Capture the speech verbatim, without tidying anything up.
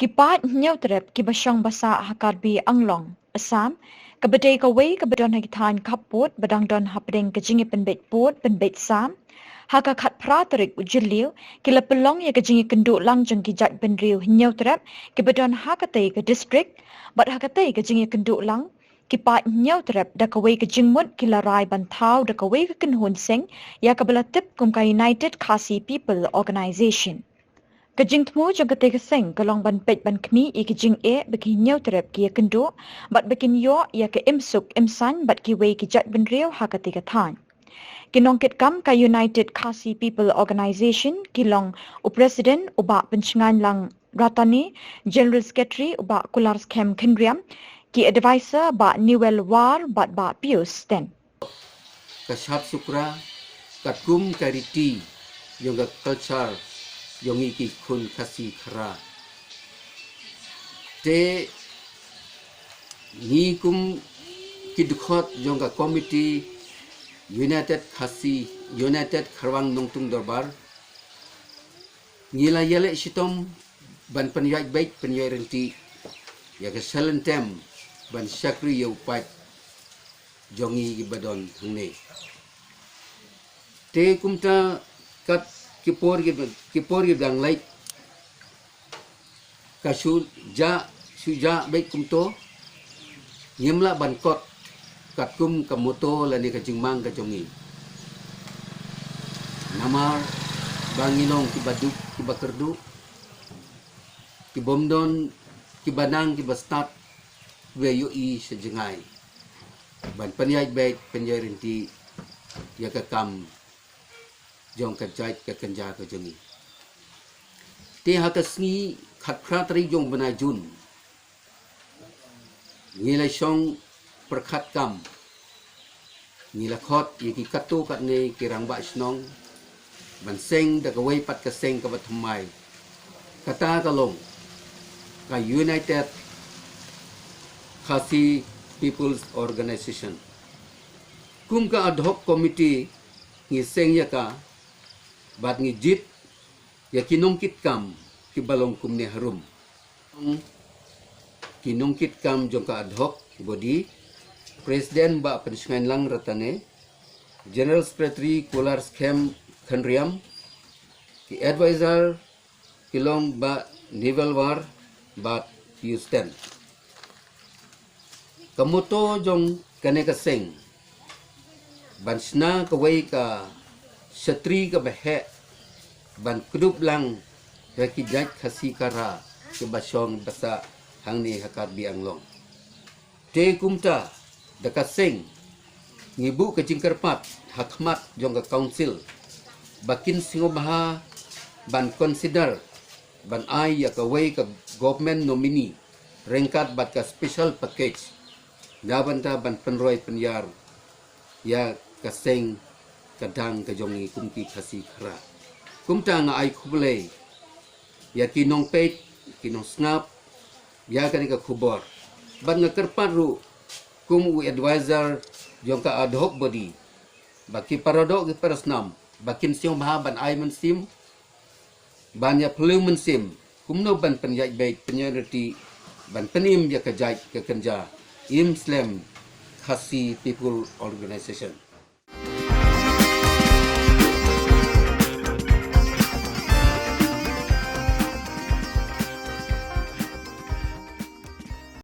Ki paid Hynñiewtrep kiba shong basah ha Karbi Anglong, Assam, kaba dei kawei kaba don ha ki thaiñ khappud ba dang don hapdeng ka jingïapynbeit pud pynbeit sam ha ka khatphra tarik u Jylliew, ki la pynlong ïa ka jingïakynduh lang jong ki jaitbynriew Hynñiewtrep kiba don ha katei ka district, bad ha katei ka jingïakynduh lang, ki paid Hynñiewtrep da kawei ka jingmut ki la rai ban thaw da kawei ka kynhun seng ïa kaba la tip kum ka United Khasi People Organisation. Ka jingthmu jong katei ka seng ka long ban peit ban khmih ïa ki jingeh ba ki Hynñiewtrep ki ïakynduh, bad ba kin ïoh ïa ka imsuk imsaiñ bad kiwei ki jaitbynriew ha katei ka thaiñ. Ki nongkitkam ka United Khasi People Organisation ki long u President u Bah Pynshngainlang Ratane, General Secretary u Bah Kularskhem Khynriam, ki Advisor Bah Newell War bad Bah Pius Ten. Ka Shad Sukra, katkum ka riti jong ka culture jong ngi ki khun Khasi Khara. Te ngi kum ki dkhot jong ka Committee United Khasi, United Kharwang Nongtung Dorbar, ngi la ïaleh shitom ban pynïaid beit pynïaid rynti ïa ka shalyntem ban shakri ïa u paid jong ngi kiba don hangne. Te kumta kat ki por ki, ki por ki dang leit, ka shu jah, shu jah beit kumto, ngim lah ban kot katkum ka motto lane ka jingmang ka jong ngi. Namar ba ngi long kiba duk kiba kyrduh, kibym don kiba nang kiba stad, kiba ïohi sha jngai ban pynïaid beit pynïaid rynti ïa ka kam jong ka jait ka kynja ka jong ngi. Te ha ka sngi khatphra tarik jong u bnai Jun, ngi la shong pyrkhat kam, ngi la khot ïa ki katto katne ki rangbah shnong ban seng da kawei pat ka seng kaba thymmai, kata ka long ka United Khasi People's Organisation. Kum ka ad hoc committee ngi seng ïa ka bad ngi jied ïa ki nongkitkam kiba long kumne harum. Ki nongkitkam jong ka ad hoc body, President Bah Pynshngainlang Ratane, General Secretary Kularskhem Khynriam, ki advisor ki long Bah Newell War bad Pius Ten. Ka motto jong kane ka seng, ban shna kawei ka shatri kaba heh ban kdup lang ïa ki jait Khasi Khara kiba shong basah hangne ha Karbi Anglong. Te kumta da ka seng ngi buh ka jingkyrpad ha khmat jong ka council ba kin sngewbha ban consider ban ai ïa kawei ka government nominee ryngkat bad ka special package na bynta ban pynroi pynïar ïa ka seng ka dang ka jong ngi kum ki Khasi Khara. Kumta nga ai khublei ïa ki nongpeit, ki nongsngap ïa kane ka khubor. Bad nga kyrpad ruh kum u advisor jong ka ad hoc body ba ki paradoh ki parasnam ba kin sngewbha ban ai mynsiem, ban ïa phylliew mynsiem kumno ban pynïaid beit pynïaid rynti ban pynim ïa ka jait ka kynja, im slem Khasi People Organisation.